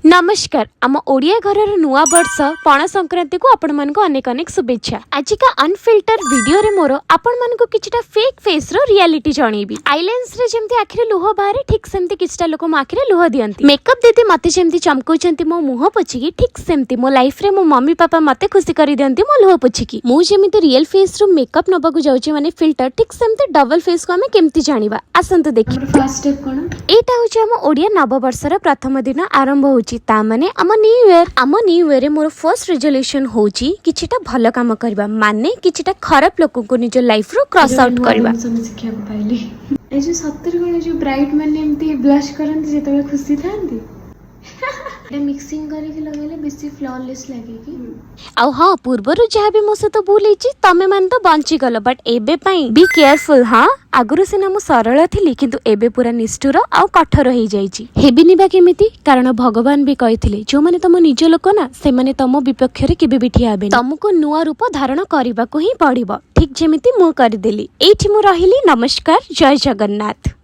ନମସ୍କାର। ଆମ ଓଡ଼ିଆ ଘରର ନୂଆ ବର୍ଷ ପଣା ସଂକ୍ରାନ୍ତିକୁ ଆପଣମାନଙ୍କୁ ଅନେକ ଅନେକ ଶୁଭେଚ୍ଛା। ଆଜିକା ଅନଫିଲ୍ଟର ଭିଡିଓରେ ମୋର ଆପଣମାନଙ୍କୁ କିଛିଟା ଫେକ୍ ଫେସ୍ର ରିଆଲିଟି ଜଣେଇବି। ଆଇଲେନ୍ସରେ ଯେମିତି ଆଖିରେ ଲୁହ ବାହାରେ, ଠିକ୍ ସେମିତି କିଛିଟା ଲୋକ ମୋ ଆଖିରେ ଲୁହ ଦିଅନ୍ତି। ମେକଅପ୍ ଦିଦି ମତେ ଯେମିତି ଚମକଉଛନ୍ତି ମୋ ମୁହଁ ପୋଛିକି, ଠିକ୍ ସେମିତି ମୋ ଲାଇଫରେ ମୋ ମମି ପାପା ମତେ ଖୁସି କରିଦିଅନ୍ତି ମୋ ଲୁହ ପୋଛିକି। ମୁଁ ଯେମିତି ରିଏଲ ଫେସ୍ରୁ ମେକଅପ୍ ନବାକୁ ଯାଉଛି, ମାନେ ଫିଲ୍ଟର, ଠିକ୍ ସେମିତି ଡବଲ ଫେସ୍କୁ ଆମେ କେମିତି ଜାଣିବା, ଆସନ୍ତୁ ଦେଖିବା। ଆମର ଫାର୍ଷ୍ଟ ଷ୍ଟେପ୍ କ'ଣ? ଏଇଟା ହଉଛି ଆମ ଓଡ଼ିଆ ନବବର୍ଷର ପ୍ରଥମ ଦିନ ଆରମ୍ଭ ହଉଛି, ତା ମାନେ ଆମ ନ୍ୟୁ ଇୟର। ଆମ ନ୍ୟୁ ଇୟରରେ ମୋର ଫର୍ଷ୍ଟ ରେଜଲ୍ୟୁସନ ହଉଛି କିଛିଟା ଭଲ କାମ କରିବା, ମାନେ କିଛିଟା ଖରାପ ଲୋକଙ୍କୁ ନିଜ ଲାଇଫରୁ କ୍ରସ୍ ଆଉଟ୍ ନୂଆ କରିବା। ଜିନିଷ ମୁଁ ଶିଖିବାକୁ ପାଇଲି। ଏ ଯୋଉ ସତରେ କ'ଣ ଯୋଉ ବ୍ରାଇଡ୍ ମାନେ ଏମିତି ବ୍ଲଶ୍ କରନ୍ତି ଯେତେବେଳେ ଖୁସି ଥାନ୍ତି? ଏଇଟା ମିକ୍ସିଂ କରିକି ଲଗେଇଲେ ବେଶୀ ଫ୍ଲଲେସ୍ ଲାଗେ କି? ଆଉ ହଁ, ପୂର୍ବରୁ ଯାହା ବି ମୋ ସହିତ ଭୁଲ ହେଇଛି, ତମେ ମାନେ ତ ବଞ୍ଚିଗଲ, ବଟ୍ ଏବେ ପାଇଁ ବି କେୟାରଫୁଲ। ହଁ, ଆଗରୁ ସିନା ମୁଁ ସରଳ ଥିଲି, କିନ୍ତୁ ଏବେ ପୁରା ନିଷ୍ଠୁର ଆଉ କଠୋର ହେଇଯାଇଛି। ହେବିନି ବା କେମିତି? କାରଣ ଭଗବାନ ବି କହିଥିଲେ, ଯୋଉମାନେ ତମ ନିଜ ଲୋକ ନା, ସେମାନେ ତମ ବିପକ୍ଷରେ କେବେ ବି ଠିଆ ହେବେନି। ତମକୁ ନୂଆ ରୂପ ଧାରଣ କରିବାକୁ ହିଁ ପଡିବ, ଠିକ ଯେମିତି ମୁଁ କରିଦେଲି। ଏଇଠି ମୁଁ ରହିଲି। ନମସ୍କାର, ଜୟ ଜଗନ୍ନାଥ।